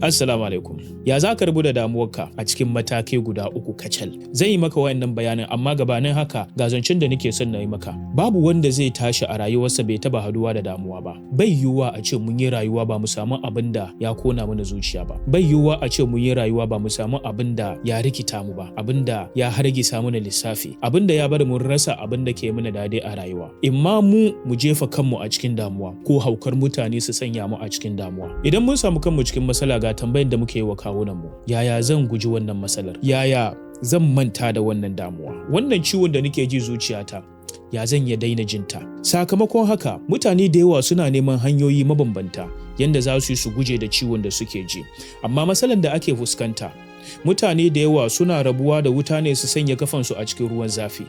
Assalamu alaikum. Ya za ka rabu da damuwarka a cikin matakai guda uku kacal? Zan yi maka wayannan bayanin, amma gabanin haka ga zancen da nake son na yi maka. Babu wanda zai tashi a rayuwarsa bai taba haduwa da damuwa ba. Bai yiwuwa a ce mun yi rayuwa ba mu samu abin da ya kona mana zuciya ba. Bai yiwuwa a ce mun yi rayuwa ba mu samu abin da ya rikita mu ba, abin da ya hargitsa mana lissafi, abin da ya bari mun rasa abin da ke mana dadi a rayuwa. Imma mu mu jefa kanmu a cikin damuwa ko haukar mutane su sanya mu a cikin damuwa. Idan mun samu kanmu cikin matsala, ga tambayar da muke yi wa kawunanmu: yaya zan guji wannan matsalar? Yaya zan manta da wannan damuwa? Wannan ciwon da nake ji zuciyata, ya zan iya daina jinta? Sakamakon haka, mutane da yawa suna neman hanyoyi mabambanta yanda za su yi su guje da ciwon da suke ji. Amma matsalar da ake fuskanta, mutane da yawa suna rabuwa da wuta ne su sanya kafansu a cikin ruwan zafi.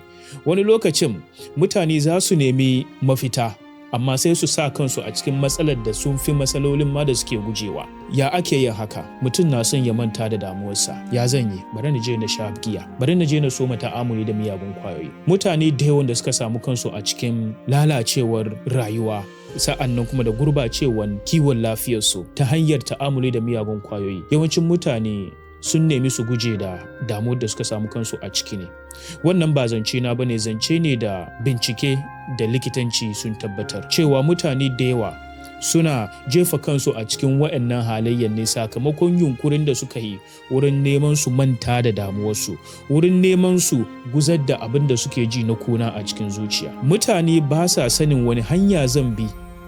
Wani lokacin mutane za su nemi mafita, amma sai su sa kansu a cikin matsalar da sun fi matsalolin ma da suke gujewa. Ya ake yin haka? Mutum na son ya manta da damuwarsa. Ya zan yi? Bari na je na sha giya. Bari na je na soma ta'amuli da miyagun kwayoyi. Mutane da yawan da suka samu kansu a cikin lalacewar rayuwa, sa'an nan kuma da gurbacewan kiwon lafiyarsu ta hanyar ta'amuli da miyagun kwayoyi, yawancin mutane sun nemi su guje da damuwar da suka samu kansu a ciki ne. Wannan ba zance na bane, zance ne da bincike da likitanci sun tabbatar cewa mutane da yawa suna jefa kansu a cikin waɗannan halayyar ne sakamakon yunkurin da suka yi wurin neman su manta da damuwarsu, wurin neman su guzar da abin da suke ji na kuna a cikin zuciya. Mutane ba sa sanin wani hanya zan bi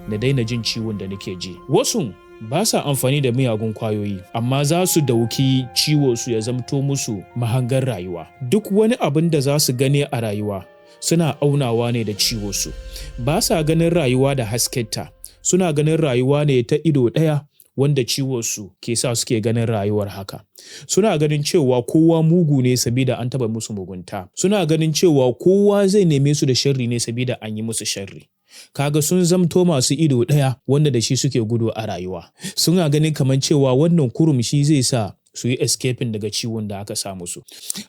na daina jin ciwon da nake ji. Wasu ba sa amfani da miyagun kwayoyi, amma za su dauki ciwo su ya zamto musu mahangar rayuwa. Duk wani abin da za su gani a rayuwa suna aunawa ne da ciwo su. Ba sa ganin rayuwa da haskenta, suna ganin rayuwa ne ta ido ɗaya wanda ciwo su ke sa suke ganin rayuwar haka. Suna ganin cewa kowa mugu ne sabida an taba musu mugunta. Suna ganin cewa kowa zai neme su da sharri ne sabida an yi musu sharri. Kaga sun zamto masu ido ɗaya wanda da shi suke gudu a rayuwa. Suna ganin kamar cewa wannan kurum shi zai sa su yi escaping daga ciwon da aka sa musu.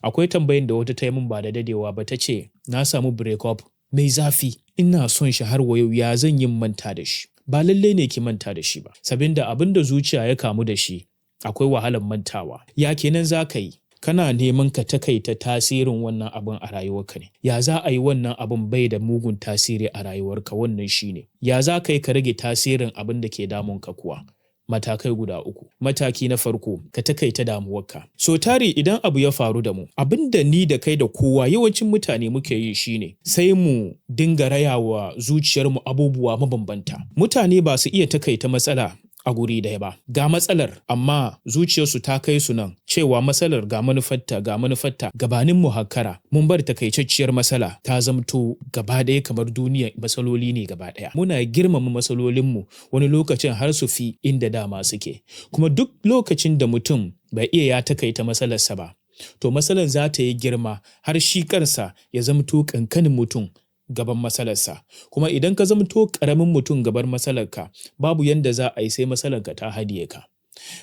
Akwai tambayin da wata ta yi min ba da dadewa ba, ta ce, "Na samu break up mai zafi, ina son shi har wa yau, ya zan yi manta da shi?" Ba lalle ne ki manta da shi ba, sabida abin da zuciya ya kamu da shi akwai wahalar mantawa. Ya kenan za ka yi? Kana neman ka takaita tasirin wannan abin a rayuwarka ne. Ya za a yi wannan abin bai da mugun tasiri a rayuwarka? Wannan shi ne. Ya za ka yi ka rage tasirin abin da ke damunka kuwa? Matakai guda uku. Mataki na farko, ka takaita damuwarka. So tari idan abu ya faru da mu, abin da ni da kai da kowa, yawancin mutane muke yi shine sai mu dinga rayawa zuciyarmu abubuwa mabambanta. Mutane ba su iya takaita matsala a guri ɗaya ba. Ga matsalar, amma zuciyarsu ta kai su nan cewa matsalar ga manufarta, ga manufarta. Gabanin mu hakkara mun bar takaitacciyar matsala ta zamto gaba ɗaya kamar duniya matsaloli ne gaba ɗaya. Muna girmama matsalolinmu wani lokacin har su fi inda dama suke. Kuma duk lokacin da mutum bai iya ya takaita matsalarsa ba, to matsalar za ta yi girma har shi kansa ya zamto ƙanƙanin mutum gaban matsalarsa. Kuma idan ka zamto ƙaramin mutum gaban matsalarka, babu yanda za a yi sai matsalarka ta hadiye ka.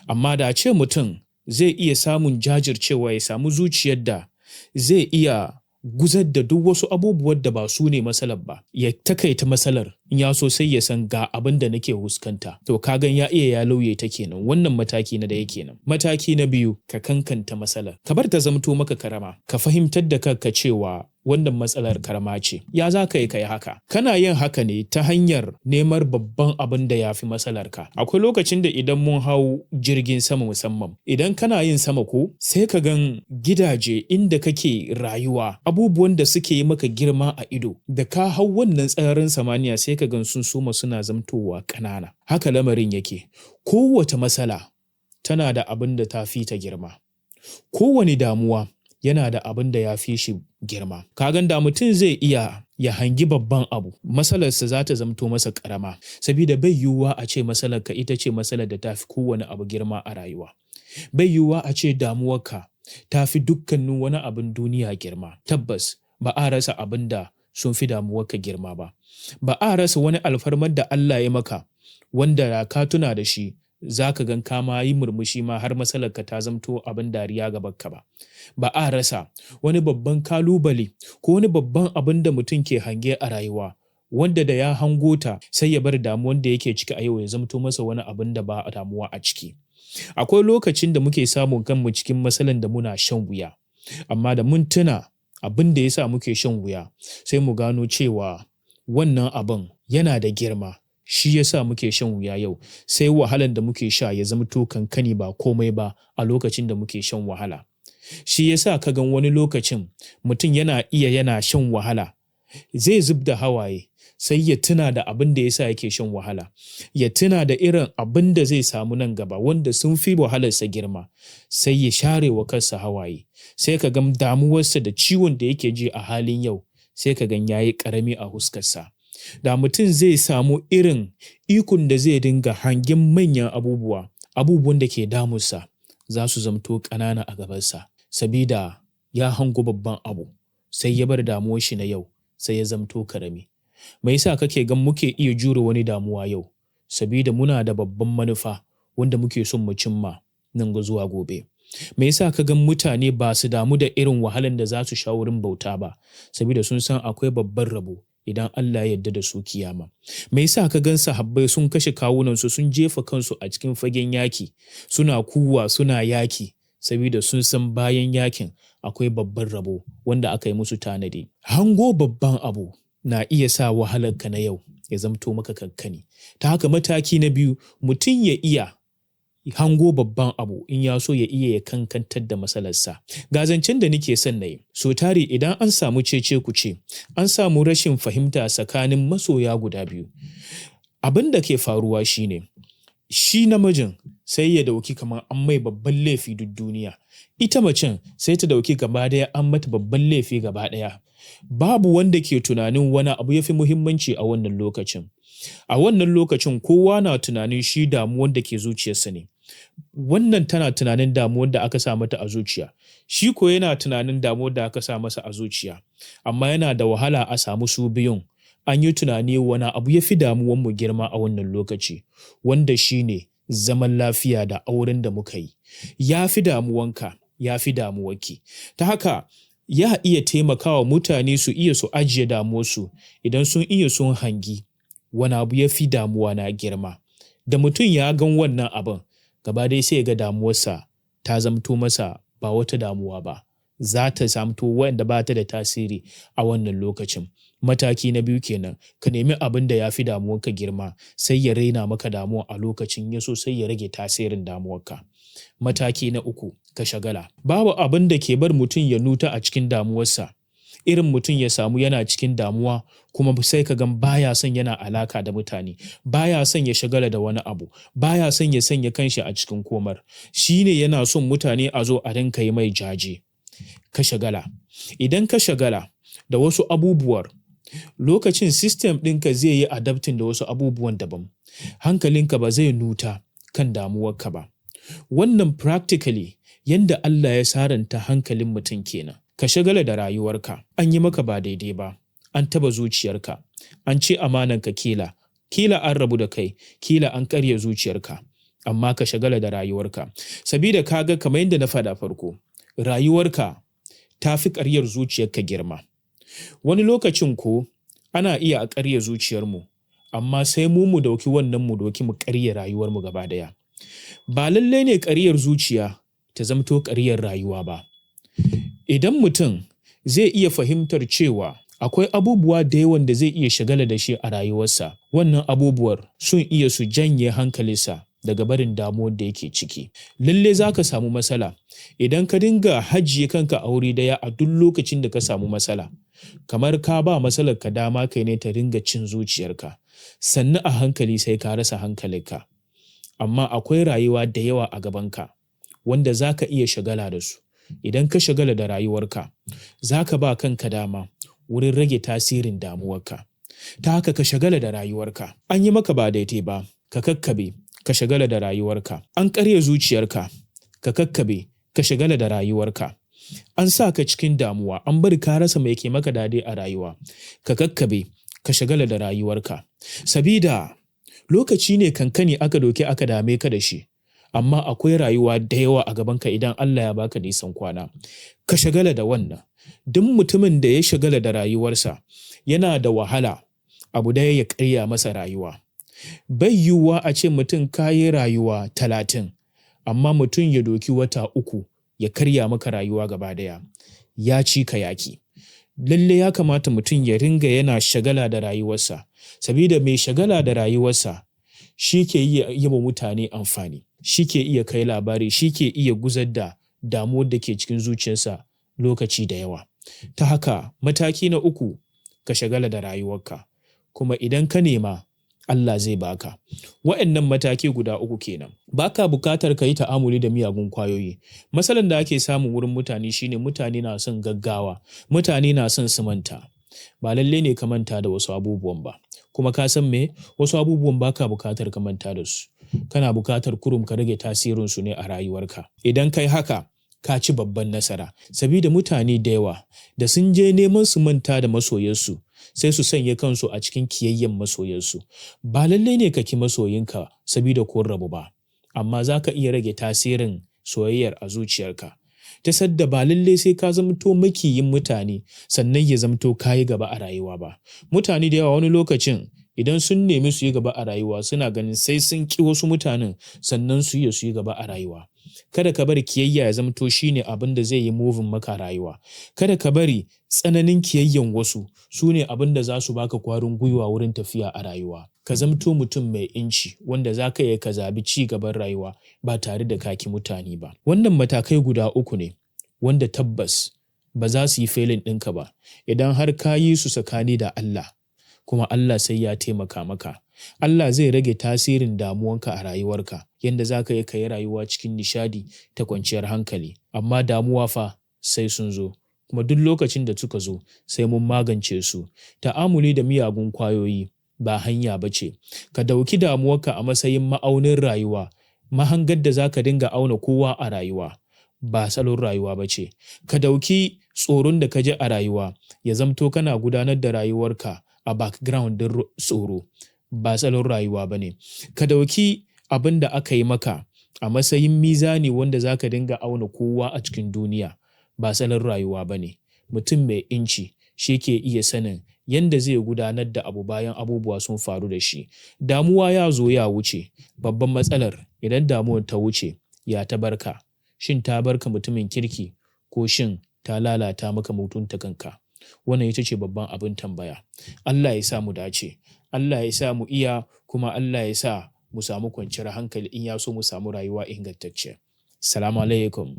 Amma da a ce mutum zai iya samun jajircewa, ya samu zuciyar da zai iya guzar da duk wasu abubuwan da ba su ne matsalar ba, ya takaita matsalar, in ya so sai ya san ga abin da nake fuskanta. To ka gan ya iya ya lauye ta kenan. Wannan mataki na ɗaya kenan. Mataki na biyu, ka kankanta matsalar. Ka bar ta zamto maka karama. Ka fahimtar da kanka cewa wannan matsalar karama ce. Ya za ka yi ka yi haka? Kana yin haka ne ta hanyar neman babban abin da ya fi matsalarka. Akwai lokacin da idan mun hau jirgin sama, musamman idan kana yin sama ko, sai ka gan gidaje inda kake rayuwa, abubuwan da suke yi maka girma a ido, da ka hau wannan sararin samaniya sai ka gan sun soma suna zamtowa ƙanana. Haka lamarin yake. Kowace matsala tana da abin da ta fi ta girma. Kowane damuwa yana da abin da ya fi shi girma. Ka gan da mutum zai iya ya hangi babban abu, matsalarsa za ta zamto masa ƙarama, sabida bai yiwuwa a ce matsalarka ita ce matsalar da ta fi kowane abu girma a rayuwa. Bai yiwuwa a ce damuwarka ta fi dukkanin wani abin duniya girma. Tabbas ba a rasa abin da sun fi damuwarka girma ba. Ba a rasa wani alfarmar da Allah ya maka wanda da ka tuna da shi za ka gan ka ma yi murmushi ma har matsalarka ta zamto abin dariya gabanka ba. Ba a rasa wani babban kalubale ko wani babban abin da mutum ke hange a rayuwa wanda da ya hango ta sai ya bar damuwan da yake ciki a yau ya zamto masa wani abin da ba damuwa a ciki. Akwai lokacin da muke samun kanmu cikin matsalan da muna shan wuya, amma da mun tuna abin da ya sa muke shan wuya, sai mu gano cewa wannan abin yana da girma. Shi ya sa muke shan wuya yau, sai wahalan da muke sha ya zamto kankani ba komai ba a lokacin da muke shan wahala. Shi ya sa ka gan wani lokacin mutum yana iya yana shan wahala, zai zub da hawaye, sai ya tuna da abin da ya sa yake shan wahala, ya tuna da irin abin da zai samu nan gaba wanda sun fi wahalarsa girma, sai ya share wa kansa hawaye, sai ka gan damuwarsa da ciwon da yake ji a halin yau, sai ka gan ya yi ƙarami a huskarsa. Da mutum zai samu irin ikon da zai dinga hangen manyan abubuwa, abubuwan da ke damunsa za su zamto ƙanana a gabansa, sabida ya hango babban abu, sai ya bar damuwar shi na yau, sai ya zamto karami. Me yasa kake gan muke iya jure wani damuwa yau? Sabida muna da babban manufa wanda muke son mu cimma nan ga zuwa gobe. Me yasa ka gan mutane ba su damu da irin wahalan da za su sha wurin bauta ba? Sabida sun san akwai babban rabo idan Allah ya yarda da su kiyama. Me yasa ka gan sahabbai sun kashe kawunansu sun jefa kansu a cikin fagen yaki, suna kuwa suna yaki, sabida sun san bayan yakin akwai babban rabo wanda aka yi musu tanadi. Hango babban abu na iya sa wahalarka na yau ya zamto maka kankani. Ta haka mataki na biyu, mutum ya iya hango babban abu in ya so ya iya ya kankantar da matsalarsa. Ga zancen da nake son na yi, so tari idan an samu cece-kuce, an samu rashin fahimta tsakanin masoya guda biyu. Abin da ke faruwa shine, shi namijin sai ya dauki kamar an mai babban laifi duk duniya. Ita macen sai ta dauki gaba daya an mata babban laifi gaba daya. Babu wanda ke tunanin wani abu ya fi muhimmanci a wannan lokacin. A wannan lokacin kowa na tunanin shi damuwan da ke zuciyarsa ne. Wannan tana tunanin damuwar da aka sa mata a zuciya, shi ko yana tunanin damuwar da aka sa masa a zuciya. Amma yana da wahala a samu su biyun an yi tunani wani abu ya fi damuwanmu girma a wannan lokaci, wanda shi ne zaman lafiya da auren da muka yi. Ya fi damuwanka, ya fi damuwarki. Ta haka ya iya taimakawa mutane su iya su ajiye damuwarsu idan sun iya sun hangi wani abu ya fi damuwa na girma. Da mutum ya gan wannan abin, gaba dai sai ya ga damuwarsa ta zamto masa ba wata damuwa ba. Za ta zamto wanda ba ta da tasiri a wannan lokacin. Mataki na biyu kenan, ka nemi abin da ya fi damuwarka girma, sai ya raina maka damuwa a lokacin ya so sai ya rage tasirin damuwarka. Mataki na uku, ka shagala. Babu abin da ke bar mutum ya nuta a cikin damuwarsa, irin mutum ya samu yana cikin damuwa kuma sai ka gan baya son yana alaka da mutane, baya son ya shagala da wani abu, baya son ya sanya kanshi a cikin komar. Shi ne yana son mutane a zo a rinka yi mai jaje. Ka shagala. Idan ka shagala da wasu abubuwar, lokacin system ɗinka zai yi adapting da wasu abubuwan daban. Hankalinka ba zai nuta kan damuwarka ba. Wannan practically yanda Allah ya saranta hankalin mutum kenan. Ka shagala da rayuwarka, an yi maka ba daidai ba, an taba zuciyarka, an ci amananka kila, kila an rabu da kai, kila an karya zuciyarka, amma ka shagala da rayuwarka. Sabida ka ga kamar yadda na faɗa farko, rayuwarka ta fi ƙaryar zuciyarka girma. Wani lokacin ko ana iya a karya zuciyarmu, amma sai mu mu dauki wannan mu doki mu karya rayuwarmu gaba daya. Ba lallai ne ƙaryar zuciya ta zamto ƙaryar rayuwa ba. Idan mutum zai iya fahimtar cewa akwai abubuwa da yawan da zai iya shagala da shi a rayuwarsa, wannan abubuwar sun iya su janye hankalinsa daga barin damuwar da yake ciki. Lalle za ka samu matsala idan ka dinga hajiye kanka a wuri daya a duk lokacin da ka samu matsala. Kamar ka ba matsalar ka dama kai ne ta ringa cin zuciyarka, sannu a hankali sai ka rasa hankalinka. Amma akwai rayuwa da yawa a gabanka wanda za ka iya shagala da su. Idan ka shagala da rayuwarka, za ka ba kanka dama wurin rage tasirin damuwarka. Ta haka ka shagala da rayuwarka. An yi maka ba daidai ba, ka kakkabe, ka shagala da rayuwarka. An karya zuciyarka, ka kakkabe, ka shagala da rayuwarka. An sa ka cikin damuwa, an bari ka rasa mai ke maka dadi a rayuwa, ka kakkabe, ka shagala da rayuwarka. Sabida lokaci ne kankani aka doke aka dame ka da shi, amma akwai rayuwa da yawa a gabanka idan Allah ya baka nisan kwana. Ka shagala da wannan. Duk mutumin da ya shagala da rayuwarsa yana da wahala abu daya ya karya masa rayuwa. Bai yiwuwa a ce mutum ka yi rayuwa 30, Amma mutum ya doki wata 3 ya karya maka rayuwa gaba daya, ya ci ka yaki. Lalle ya kamata mutum ya ringa yana shagala da rayuwarsa, sabida mai shagala da rayuwarsa shi ke iya yi wa mutane amfani, shi ke iya kai labari, shi ke iya guzar da damuwar da ke cikin zuciyarsa lokaci da yawa. Ta haka mataki na 3, ka shagala da rayuwarka, kuma idan ka nema Allah zai baka. Wa'annan mataki guda 3 kenan. Baka bukatar ka yi ta'amuli da miyagun kwayoyi. Matsalan da ake samu wurin mutane shine mutane na son gaggawa, mutane na son su manta. Ba lalle ne ka manta da wasu abubuwan ba. Kuma ka san me? Wasu abubuwan baka bukatar ka manta da su. Kana bukatar kurum ka rage tasirinsu ne a rayuwarka. Idan kai haka, ka ci babban nasara. Sabida mutane da yawa da sun je neman su manta da masoyansu, sai su sanya kansu a cikin kiyayyen masoyansu. Ba lalle ne ka ki masoyinka sabida kun rabu ba, amma za ka iya rage tasirin soyayyar a zuciyarka. Ta sadda ba lalle sai ka zamto makiyin mutane sannan ya zamto ka yi gaba a rayuwa ba. Mutane da yawa wani lokacin idan sun nemi su yi gaba a rayuwa suna ganin sai sun ƙi wasu mutanen sannan su iya su yi gaba a rayuwa. Kada ka bari kiyayya ya zamto shine abin da zai yi moving maka rayuwa. Kada ka bari tsananin kiyayyen wasu su ne abin da za su baka kwarin gwiwa wurin tafiya a rayuwa. Ka zamto mutum mai inci wanda za ka iya ka zabi ci gaban rayuwa ba tare da ka ki mutane ba. Wannan matakai guda 3 ne wanda tabbas ba za su yi failing ɗinka ba idan har ka yi su tsakani da Allah, kuma Allah sai ya taimaka maka. Allah zai rage tasirin damuwanka a rayuwarka yanda za ka iya ka yi rayuwa cikin nishadi ta kwanciyar hankali. Amma damuwa fa sai sun zo, kuma duk lokacin da suka zo sai mun magance su. Ta'amuli da miyagun kwayoyi ba hanya ba ce. Ka dauki damuwarka a matsayin ma'aunin rayuwa, mahangar da za ka dinga auna kowa a rayuwa ba salon rayuwa ba ce. Ka dauki tsoron da ka ji a rayuwa ya zamto kana gudanar da rayuwarka a background ɗin tsoro ba salon rayuwa ba ne. Ka dauki abin da aka yi maka a matsayin mizani wanda za ka dinga auna kowa a cikin duniya ba salon rayuwa ba ne. Mutum mai inci shi ke iya sanin yanda zai gudanar da abu bayan abubuwa sun faru da shi. Damuwa ya zo ya wuce. Babban matsalar idan damuwar ta wuce, ya ta barka? Shin ta barka mutumin kirki ko shin ta lalata maka mutuntakanka? Wannan ita ce babban abin tambaya. Allah ya sa mu dace, Allah ya sa mu iya, kuma Allah ya sa mu samu kwanciyar hankali in ya so mu samu rayuwa ingantacce. Salamu alaikum.